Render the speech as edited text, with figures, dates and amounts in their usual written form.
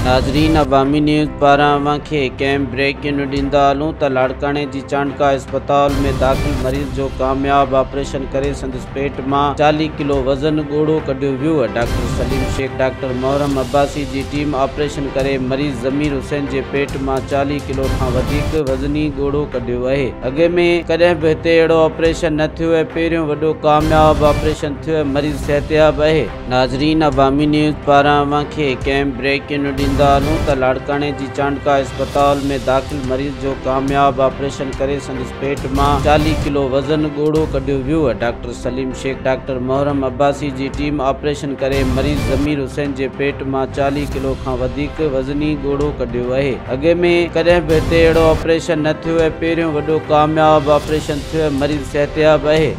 ناظرين عوامي نيوز پاران اوهان کي ڪنهن بريڪنگ ڏيندا هلون ته لاڙڪاڻي جي چانڊڪا اسپتال ۾ داخل مريض جو ڪامياب آپريشن ڪري سندس پيٽ مان 40 ڪلو وزن ڳوڙهو ڪڍيو ويو. ڊاڪٽر سليم شيخ، ڊاڪٽر محرم عباسي جي ٽيم آپريشن ڪري مريض ضمير حسين جي پيٽ مان 40 ڪلو کان وڌيڪ وزني ڳوڙهو ڪڍيو آهي. اڳ ۾ ڪڏهن به هتي اهڙو آپريشن نه ٿيو ۽ پهريون وڏو ڪامياب آپريشن ٿيو ۽ مريض صحتياب آهي. ناظرين عوامي نيوز پاران اوهان کي ڪنهن بريڪنگ ڏيندا هلون ته لاڙڪاڻي جي چانڊڪا اسپتال ۾ داخل مريض جو ڪامياب آپريشن ڪري سندس پيٽ مان 40 ڪلو وزن ڳوڙهو ڪڍيو ويو. ڊاڪٽر سليم شيخ، ڊاڪٽر محرم عباسي جي ٽيم آپريشن ڪري مريض ضمير حسين جي پيٽ مان 40 ڪلو کان وڌيڪ وزني ڳوڙهو ڪڍيو آهي. اڳ ۾ ڪڏهن به هتي اهڙو آپريشن نه ٿيو ۽ پهريون وڏو ڪامياب آپريشن ٿيو ۽ مريض صحتياب آهي.